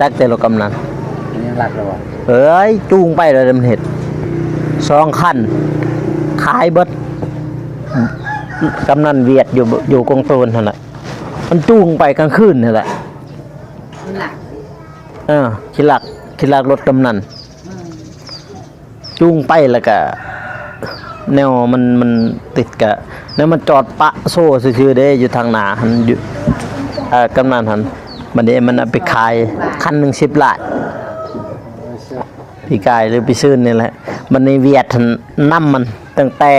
ຈັກແຕ່ລົດກຳນັນ ຍັງລັກຢູ່ບໍ່? ເອີຍ ຈູງໄປແລ້ວມັນເຮັດ ສອງຄັນ ຂາຍເບິດ ກຳນັນຫວຽດຢູ່ ຢູ່ກົງຕູນຫັ້ນລະ ມັນຈູງໄປກາງຄືນຫັ້ນແຫຼະ ເອີ ຂີ້ລັກ ຂີ້ລັກລົດກຳນັນ ອືມ ຈູງໄປແລ້ວກະ ແນວມັນ ມັນຕິດກະ ແນວມັນຈອດປະໂຊຊື່ໆເດ້ ຢູ່ທາງໜ້າຫັ້ນ ຢູ່ ເອີ ກຳນັນຫັ້ນ ບັດນີ້ມັນເອົາໄປຂາຍ ຄັນໜຶ່ງສິບລ້ານ ປີກາຍຫຼືປີຊືນນີ້ແຫຼະ ບັດນີ້ຫວຽດຫັ້ນນຳມັນ ຕັ້ງແຕ່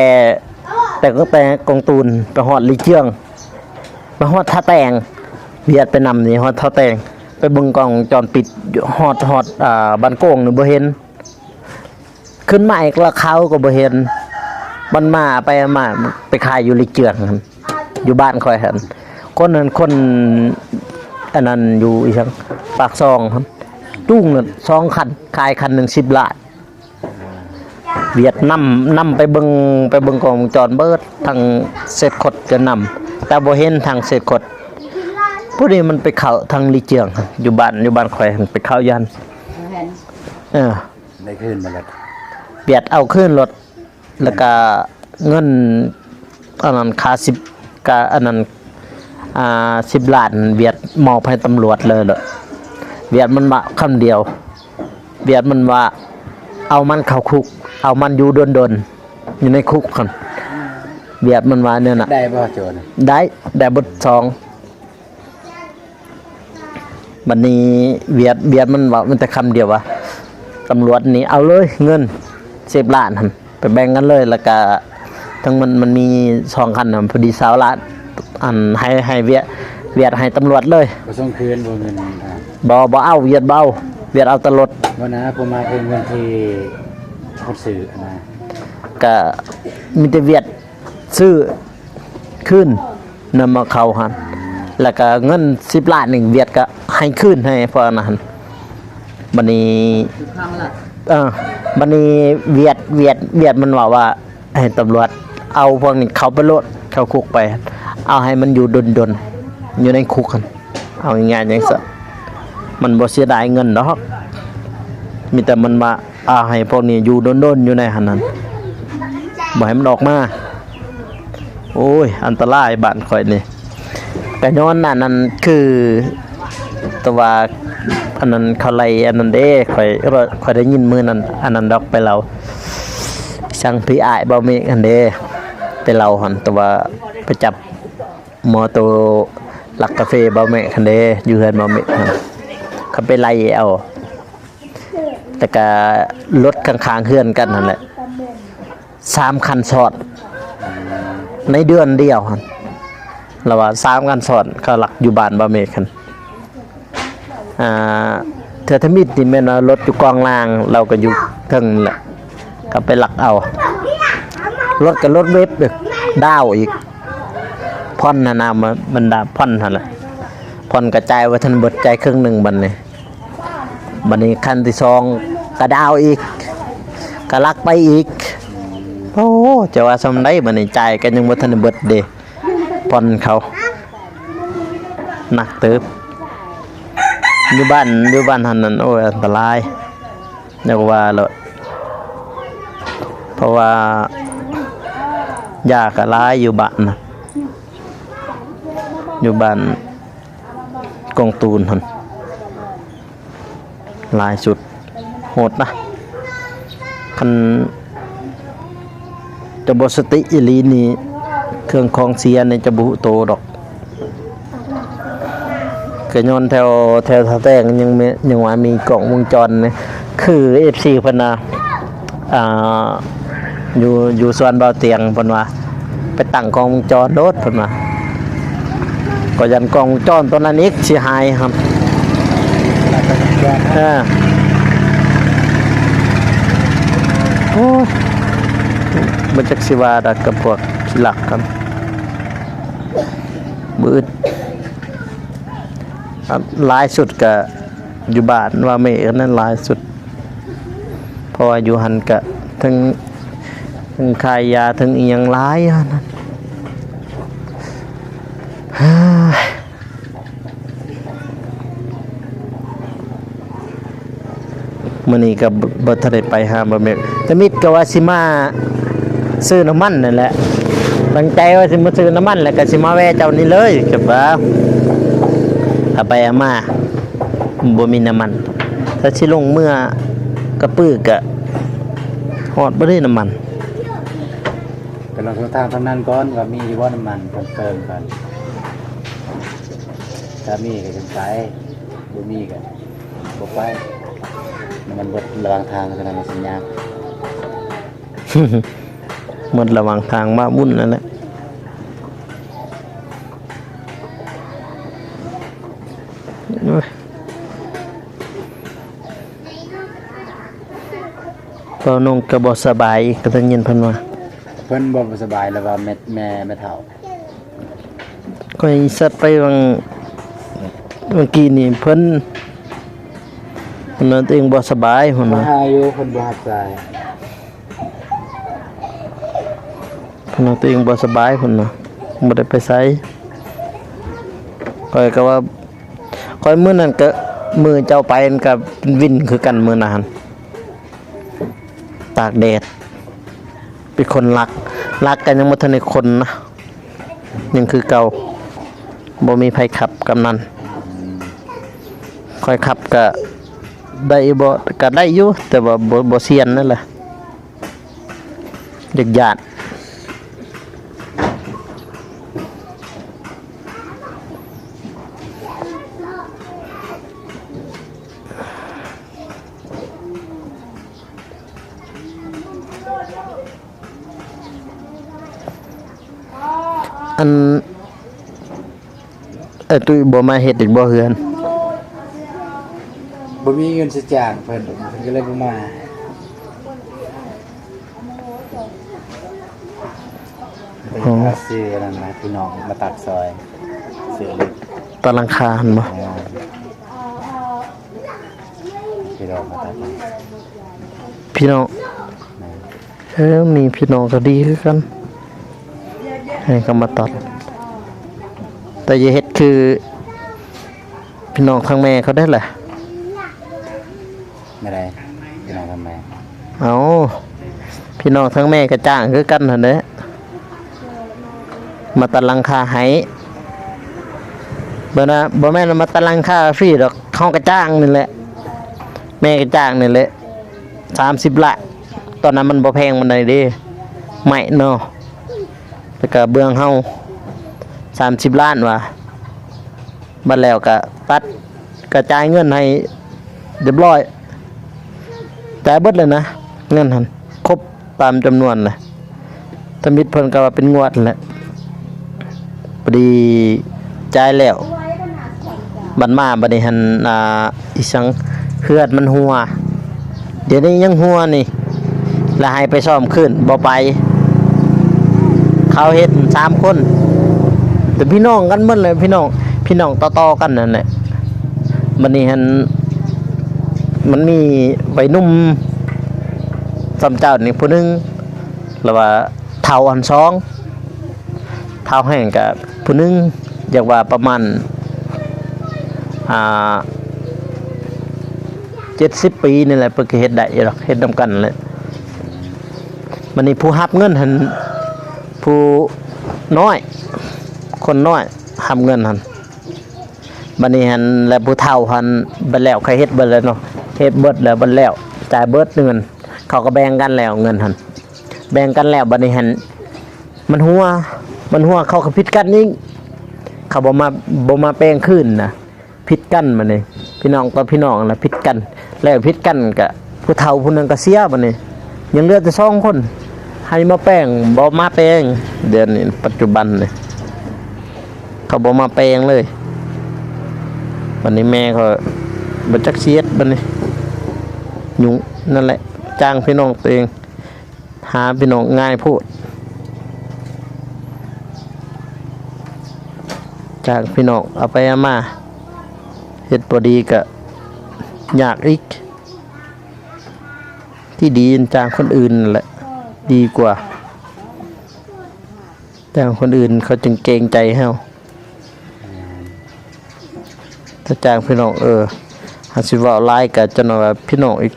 ແຕ່ ຕັ້ງແຕ່ກົງຕູນໄປຮອດລີເຈືອງ ໄປຮອດທ່າແຕງ ຫວຽດໄປນຳນີ້ຮອດທ່າແຕງ ໄປເບິ່ງກ້ອງວົງຈອນປິດ ຮອດ ຮອດ ອ່າ ບ້ານໂກງນີ້ບໍ່ເຫັນ ຂຶ້ນມາອີກລະເຂົາກໍບໍ່ເຫັນ ມັນມາໄປມາໄປຂາຍຢູ່ລີເຈືອງຫັ້ນ ຢູ່ບ້ານຂ້ອຍຫັ້ນ ຄົນນັ້ນຄົນ ອັນນັ້ນຢູ່ອີ່ຫຍັງ ປາກຊ່ອງຫັ້ນ ຈູງນັ້ນສອງຄັນ ຂາຍຄັນໜຶ່ງສິບລ້ານ ຫວຽດນາມນຳໄປເບິ່ງ ໄປເບິ່ງກ້ອງວົງຈອນເບິດ ທາງເສດຄົດກະນຳ ແຕ່ບໍ່ເຫັນທາງເສດຄົດ ຜູ້ນີ້ມັນໄປເຂົ້າທາງລີເຈືອງ ຢູ່ບ້ານ ຢູ່ບ້ານຂ້ອຍຫັ້ນ ໄປເຂົ້າຢູ່ຫັ້ນ ເອີ ໄດ້ຄືນມາແລ້ວ ຫວຽດເອົາຄືນໂລດ ແລ້ວກະເງິນ ອັນນັ້ນ ຄ່າສິບ ກະອັນນັ້ນ ອ່າ ສິບລ້ານ ຫວຽດມອບໃຫ້ຕຳຫຼວດເລີຍ ຫວຽດມັນວ່າຄຳດຽວ ຫວຽດມັນວ່າ ເອົາມັນເຂົ້າຄຸກ ເອົາມັນຢູ່ດົນໆ ຢູ່ໃນຄຸກຫັ້ນ ຫວຽດມັນວ່າແນວນັ້ນ ໄດ້ບໍ່ໂຈນ? ໄດ້ ໄດ້ເບິດສອງ ບັດນີ້ຫວຽດ ຫວຽດມັນເວົ້າ ມັນແຕ່ຄຳດຽວວ່າ ຕຳຫຼວດນີ້ເອົາເລີຍເງິນສິບລ້ານຫັ້ນ ໄປແບ່ງກັນເລີຍ ແລ້ວກະທັງມັນ ມັນມີສອງຄັນນະ ພໍດີຊາວລ້ານ ອັນ ໃຫ້ ໃຫ້ຫວຽດ ຫວຽດໃຫ້ຕຳຫຼວດເລີຍ. ບໍ່ສົ່ງຄືນບໍ່ເງິນ? ອ່າ ບໍ່ ບໍ່ເອົາ ຫວຽດບໍ່ເອົາ ຫວຽດເອົາແຕ່ລົດ. ບໍ່ນະ ຜູ້ມາເອົາເງິນທີ່ຄົນຊື້ຫັ້ນນະ ກະມີແຕ່ຫວຽດ ຊື້ຄືນນຳເຂົາຫັ້ນ ແລ້ວກະເງິນສິບລ້ານນີ້ຫວຽດກະໃຫ້ຄືນໃຫ້ພວກນັ້ນຫັ້ນ. ບັດນີ້ ເອີ ບັດນີ້ຫວຽດ ຫວຽດ ຫວຽດມັນເວົ້າວ່າ ໃຫ້ຕຳຫຼວດເອົາພວກນີ້ເຂົ້າໄປໂລດ ເຂົ້າຄຸກໄປ ເອົາໃຫ້ມັນຢູ່ດົນໆ ຢູ່ໃນຄຸກຫັ້ນ. ເອົາງ່າຍໆ ຈັ່ງຊັ້ນ ມັນບໍ່ເສຍດາຍເງິນດອກ ມີແຕ່ມັນວ່າ ເອົາໃຫ້ພວກນີ້ຢູ່ດົນໆ ຢູ່ໃນຫັ້ນນັ້ນ ບໍ່ໃຫ້ມັນອອກມາ. ໂອ້ຍ ອັນຕະລາຍບ້ານຂ້ອຍນີ້ ກະຍ້ອນອັນນັ້ນ ຄື ແຕ່ວ່າອັນນັ້ນເຂົາໄລ່ອັນນັ້ນເດ້ ຂ້ອຍ ຂ້ອຍໄດ້ຍິນມື້ນັ້ນ ອັນນັ້ນດອກ ໄປເລົ່າ ຊ່າງພີ່ອ້າຍເບົາເມກຫັ້ນເດ້ ໄປເລົ່າຫັ້ນ ແຕ່ວ່າໄປຈັບ ມໍໂຕລັກກາເຟເບົາເມກຫັ້ນເດ້ ຢູ່ເຮືອນເບົາເມກຫັ້ນ ເຂົາໄປໄລ່ເອົາ ແລ້ວກະລົດຂ້າງໆເຮືອນກັນຫັ້ນແຫຼະ ສາມຄັນຊ້ອນ ໃນເດືອນດຽວຫັ້ນ ລາວວ່າສາມຄັນຊ້ອນ ເຂົາລັກຢູ່ບ້ານເບົາເມກຫັ້ນ. ອ່າ ເທື່ອທຳອິດນີ້ແມ່ນວ່າລົດຢູ່ກອງລ່າງ ລາວກໍຢູ່ເທິງແຫຼະ ກໍໄປລັກເອົາ ລົດກໍລົດເວັບອີກ ດາວອີກ ຜ່ອນຫັ້ນນະ ບັນດາຜ່ອນຫັ້ນແຫຼະ ຜ່ອນກໍຈ່າຍບໍ່ທັນເບິດ ຈ່າຍເຄິ່ງໜຶ່ງບັດນີ້ ບັດນີ້ຄັນທີສອງກໍດາວອີກ ກໍລັກໄປອີກ. ໂອ້ ຈະວ່າສ່ຳໃດ ບັດນີ້ຈ່າຍກໍຍັງບໍ່ທັນໄດ້ເບິດເດ້ ຜ່ອນເຂົາ ໜັກເຕີບ ຢູ່ບ້ານ ຢູ່ບ້ານຫັ້ນນັ້ນ ໂອ້ຍ ອັນຕະລາຍ ຢ່າວ່າໂລດ ເພາະວ່າຢາກະຫຼາຍຢູ່ບ້ານນະ ຢູ່ບ້ານກອງຕູນຫັ້ນ ຫຼາຍສຸດ ໂຫດນະ ຄັນຈະບໍ່ສະຕິອີ່ຫຼີນີ້ ເຄື່ອງຂອງເສຍນີ້ຈະບໍ່ຮູ້ໂຕດອກ. ກະຍ້ອນແຖວ ແຖວທ່າແຕງຍັງມີ ຍັງວ່າມີກ້ອງວົງຈອນນີ້ ຄືເອັຟຊີເພິ່ນນະ ອ່າ ຢູ່ ຢູ່ສວນເບົາຕຽງ ເພິ່ນວ່າ ໄປຕັ້ງກ້ອງວົງຈອນໂລດ ເພິ່ນວ່າ ກໍຢ້ານກ້ອງວົງຈອນຕົວນັ້ນອີກຊິຫາຍຫັ້ນ ເອີ ໂອ້ຍ ບໍ່ຈັກຊິວ່າດອກກັບພວກຂີ້ລັກຫັ້ນ ບຶດ ຫຼາຍສຸດກະຢູ່ບ້ານວ່າແມ່ອັນນັ້ນຫຼາຍສຸດ ເພາະວ່າຢູ່ຫັ້ນກະທັງ ທັງຂາຍຢາ ທັງອີ່ຫຍັງຫຼາຍຫັ້ນນະ. ມື້ນີ້ກໍບໍ່ ບໍ່ທັນໄດ້ໄປຫາບໍ່ແມ່ນ ຕາມິດກໍວ່າຊິມາຊື້ນ້ຳມັນນັ້ນແຫຼະ ຕັ້ງໃຈວ່າຊິມາຊື້ນ້ຳມັນ ແລ້ວກໍຊິມາແວ່ເຈົ້ານີ້ເລີຍ ກໍວ່າ ເອົາໄປເອົາມາບໍ່ມີນ້ຳມັນ ຖ້າຊິລົງເມືອກະປືກະຮອດບໍ່ໄດ້ນ້ຳມັນ. ໄປລອງໂທຖາມທາງນັ້ນກ່ອນວ່າມີຢູ່ບໍ່ນ້ຳມັນ ຄອນເຟີມກ່ອນ ຖ້າມີກໍຈັ່ງໄປ ບໍ່ມີກໍ ບໍ່ໄປ ນ້ຳມັນເບິດລະຫວ່າງທາງ ເທົ່ານັ້ນແຫຼະ ສັນຍານ ໝົດລະຫວ່າງທາງມາວຸ້ນນັ້ນແຫຼະ. ໂອ້ຍ ເບົານົງກໍບໍ່ສະບາຍອີກ ກໍໄດ້ຍິນເພິ່ນວ່າ ເພິ່ນບໍ່ສະບາຍ ແລ້ວວ່າແມ່ ແມ່ ແມ່ເຖົ້າ ຂ້ອຍແຊັດໄປຫວ່າງ ຫວ່າງກີ້ນີ້ ເພິ່ນ ເພິ່ນວ່າຕົວເອງບໍ່ສະບາຍ ເພິ່ນວ່າ ຫາຢູ່ ເພິ່ນບໍ່ຮັບສາຍ ເພິ່ນວ່າຕົວເອງບໍ່ສະບາຍ ເພິ່ນວ່າ ບໍ່ໄດ້ໄປໃສ ຂ້ອຍກໍວ່າ ຂ້ອຍມື້ນັ້ນກໍ ມື້ເຈົ້າໄປນັ້ນກໍເປັນວິນຄືກັນ ມື້ນັ້ນ ຕາກແດດ ເປັນຄົນລັກ ລັກກໍຍັງບໍ່ທັນໄດ້ຄົນນະ ຍັງຄືເກົ່າ ບໍ່ມີໃຜຂັບ ກຳນັນ ຂ້ອຍຂັບກໍໄດ້ຢູ່ບໍ່ ກໍໄດ້ຢູ່ ແຕ່ວ່າບໍ່ ບໍ່ຊຽນນັ້ນແຫຼະ ຢ້ານໆ. ອັນ ເອີ ຕຸ້ຍບໍ່ມາເຮັດອີກບໍ່ເຮືອນ? ບໍ່ມີເງິນຊິຈ້າງເພິ່ນ ເພິ່ນກໍເລີຍບໍ່ມາ. ເປັນ ອໍ ຄ່າຊື້ອັນນັ້ນນະ ພີ່ນ້ອງມາຕັດຊອຍ ຊື້ເຫຼັກ ຕັດຫຼັງຄາຫັ້ນບໍ່? ແມ່ນ ພີ່ນ້ອງມາຕັດ ພີ່ນ້ອງ ແມ່ນ ເອີ ມີພີ່ນ້ອງກໍດີຄືກັນ ໃຫ້ເຂົາມາຕັດ ແຕ່ຢ່າເຮັດຄືພີ່ນ້ອງທາງແມ່ເຂົາໄດ້ລະ. ແນວໃດ? ພີ່ນ້ອງທາງແມ່ ເອົາ ພີ່ນ້ອງທາງແມ່ກໍຈ້າງຄືກັນຫັ້ນແຫຼະ ມາຕັດຫຼັງຄາໃຫ້. ບໍ່ນະ ບໍ່ແມ່ນວ່າມາຕັດຫຼັງຄາຟຣີດອກ ເຮົາກໍຈ້າງນີ້ແຫຼະ ແມ່ກໍຈ້າງນີ້ແຫຼະ ສາມສິບລ້ານ. ຕອນນັ້ນມັນບໍ່ແພງປານໃດເດ້ ໄມ້ເນາະ ແລ້ວກໍເບື້ອງເຮົາ ສາມສິບລ້ານວ່າ ບັດແລ້ວກໍຕັດ ກະຈ່າຍເງິນໃຫ້ຮຽບຮ້ອຍ ຈ່າຍເບິດເລີຍນະ ເງິນຫັ້ນ ຄົບຕາມຈຳນວນແຫຼະ ທຳອິດເພິ່ນກໍວ່າເປັນງວດແຫຼະ. ພໍດີຈ່າຍແລ້ວ ບັດມາບັດນີ້ຫັ້ນ ອ່າ ອີຫຍັງ ເຮືອນມັນຮົ່ວ ດຽວນີ້ຍັງຮົ່ວນີ້ ລະໃຫ້ໄປສ້ອມຄືນ ບໍ່ໄປ. ເຂົາເຮັດສາມຄົນ ແຕ່ພີ່ນ້ອງກັນໝົດເລີຍ ພີ່ນ້ອງ ພີ່ນ້ອງຕໍ່ໆກັນນັ້ນແຫຼະ. ບັດນີ້ຫັ້ນ ມັນມີໄວໜຸ່ມສ່ຳເຈົ້ານີ້ຜູ້ໜຶ່ງ ລະວ່າເຖົ້າຫັ້ນສອງ ເຖົ້າແຮງກະຜູ້ໜຶ່ງ ຢາກວ່າປະມານ ອ່າ ເຈັດສິບປີນີ້ແຫຼະ ເພິ່ນກໍເຮັດໄດ້ຢູ່ດອກ ເຮັດນຳກັນແຫຼະ. ບັດນີ້ຜູ້ຮັບເງິນຫັ້ນ ຜູ້ນ້ອຍ ຄົນນ້ອຍຮັບເງິນຫັ້ນ. ບັດນີ້ຫັ້ນ ແລະ ຜູ້ເຖົ້າຫັ້ນ ບັດແລ້ວ ເຂົາເຮັດເບິດແລ້ວເນາະ ເຮັດເບິດແລ້ວ ບັດແລ້ວ ຈ່າຍເບິດເງິນ ເຂົາກໍແບ່ງກັນແລ້ວເງິນຫັ້ນ ແບ່ງກັນແລ້ວ. ບັດນີ້ຫັ້ນ ມັນຮົ່ວ ມັນຮົ່ວ ເຂົາກໍຜິດກັນອີກ ເຂົາບໍ່ມາ ບໍ່ມາແປງຄືນນະ ຜິດກັນບັດນີ້ ພີ່ນ້ອງຕໍ່ພີ່ນ້ອງລະຜິດກັນ ແລ້ວຜິດກັນກະຜູ້ເຖົ້າຜູ້ໜຶ່ງກະເສຍ ບັດນີ້ຍັງເຫຼືອແຕ່ສອງຄົນ ໃຫ້ມາແປງ ບໍ່ມາແປງ. ດຽວນີ້ປັດຈຸບັນນີ້ ເຂົາບໍ່ມາແປງເລີຍ. ບັດນີ້ແມ່ຂ້ອຍບໍ່ຈັກຊິເຮັດບັດນີ້ ຫຍຸ້ງ ນັ້ນແຫຼະ ຈ້າງພີ່ນ້ອງຕົວເອງ ຫາພີ່ນ້ອງງ່າຍໂພດ ຈ້າງພີ່ນ້ອງເອົາໄປເອົາມາ ເຮັດບໍ່ດີກະຍາກອີກ. ທີ່ດີຈ້າງຄົນອື່ນນັ້ນແຫຼະ ດີກວ່າ ຈ້າງຄົນອື່ນເຂົາຈຶ່ງເກງໃຈເຮົາ. ແມ່ນ ຖ້າຈ້າງພີ່ນ້ອງ ເອີ ຫາກຊິເວົ້າຫຼາຍກະຈະໜ້ອຍວ່າພີ່ນ້ອງອີກ.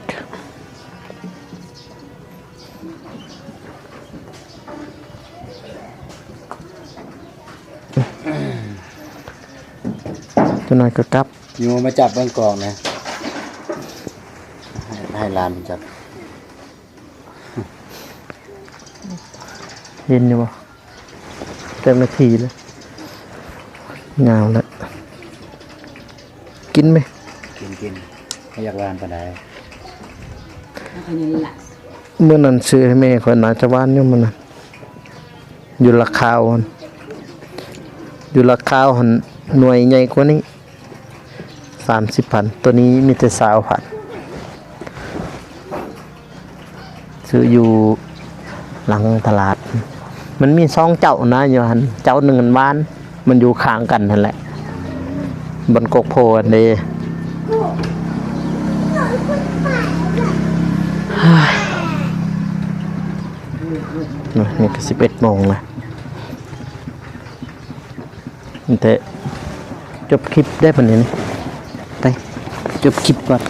ຈັກໜ້ອຍກໍກັບ. ຢູ່ມາຈັບເບິ່ງກອງນະ ໃຫ້ ໃຫ້ຫຼານຈັບ. ເຫັນຢູ່ບໍ່? ເຈົ້າໜ້າທີ່ແລ້ວ ຍາວແລ້ວ ກິນໄໝ? ກິນ ກິນ ບໍ່ຢາກຫວານປານໃດ. ມື້ນັ້ນຊື້ໃຫ້ແມ່ຂ້ອຍ ໜ້າຈະຫວານຢູ່ມື້ນັ້ນ ຢູ່ລາຄາວຫັ້ນ ຢູ່ລາຄາວຫັ້ນ ໜ່ວຍໃຫຍ່ກວ່ານີ້. ສາມສິບພັນ ໂຕນີ້ມີແຕ່ຊາວພັນ ຊື້ຢູ່ຫຼັງຕະຫຼາດ. ມັນມີສອງເຈົ້ານະຢູ່ຫັ້ນ ເຈົ້າໜຶ່ງມັນຫວານ ມັນຢູ່ຂ້າງກັນຫັ້ນແຫຼະ ບ່ອນກົກໂພຫັ້ນເດ້. ນີ້ກໍສິບເອັດໂມງລະ. ແຕ່ຈົບຄລິບໄດ້ປານນີ້ ໄປຈົບຄລິບກ່ອນ.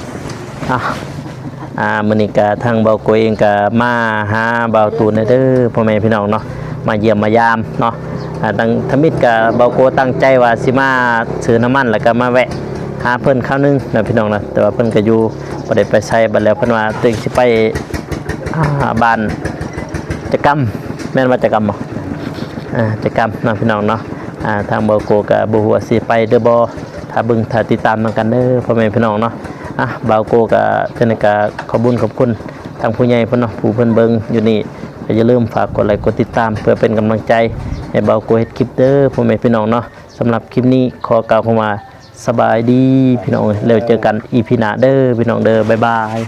ອ່າ ມື້ນີ້ກະທາງເບົາໂກເອງກະມາຫາເບົາຕູນແດ່ເດີ ພໍ່ແມ່ພີ່ນ້ອງເນາະ ມາຢ້ຽມມາຢາມເນາະ. ອ່າ ທຳອິດກະເບົາໂກຕັ້ງໃຈວ່າຊິມາຊື້ນ້ຳມັນ ແລ້ວກະມາແວະຫາເພິ່ນຄາວໜຶ່ງເນາະ ພີ່ນ້ອງເນາະ ແຕ່ວ່າເພິ່ນກະຢູ່ ບໍ່ໄດ້ໄປໃສ. ບັດແລ້ວເພິ່ນວ່າຕົວເອງຊິໄປ ອ່າ ບ້ານຈະກຳ ແມ່ນວ່າຈະກຳບໍ່? ອ່າ ຈະກຳເນາະ ພີ່ນ້ອງເນາະ. ອ່າ ທາງເບົາໂກກໍບໍ່ຮູ້ວ່າຊິໄປຫຼືບໍ່ ຖ້າເບິ່ງຖ້າຕິດຕາມນຳກັນເດີ ພໍ່ແມ່ພີ່ນ້ອງເນາະ. ອ່າ ເບົາໂກກໍຈັ່ງໃດກໍຂອບບຸນຂອບຄຸນທາງຜູ້ໃຫຍ່ເພິ່ນເນາະ ຜູ້ເພິ່ນເບິ່ງຢູ່ນີ້ ກໍຢ່າລືມຝາກກົດໄລກົດຕິດຕາມ ເພື່ອເປັນກຳລັງໃຈໃຫ້ບ່າວໂກເຮັດຄລິບເດີ ພໍ່ແມ່ພີ່ນ້ອງເນາະ. ສຳລັບຄລິບນີ້ຂໍກ່າວຄຳວ່າ ສະບາຍດີພີ່ນ້ອງເອີຍ ແລ້ວເຈີກັນອີພີໜ້າເດີພີ່ນ້ອງເດີ ບາຍບາຍ.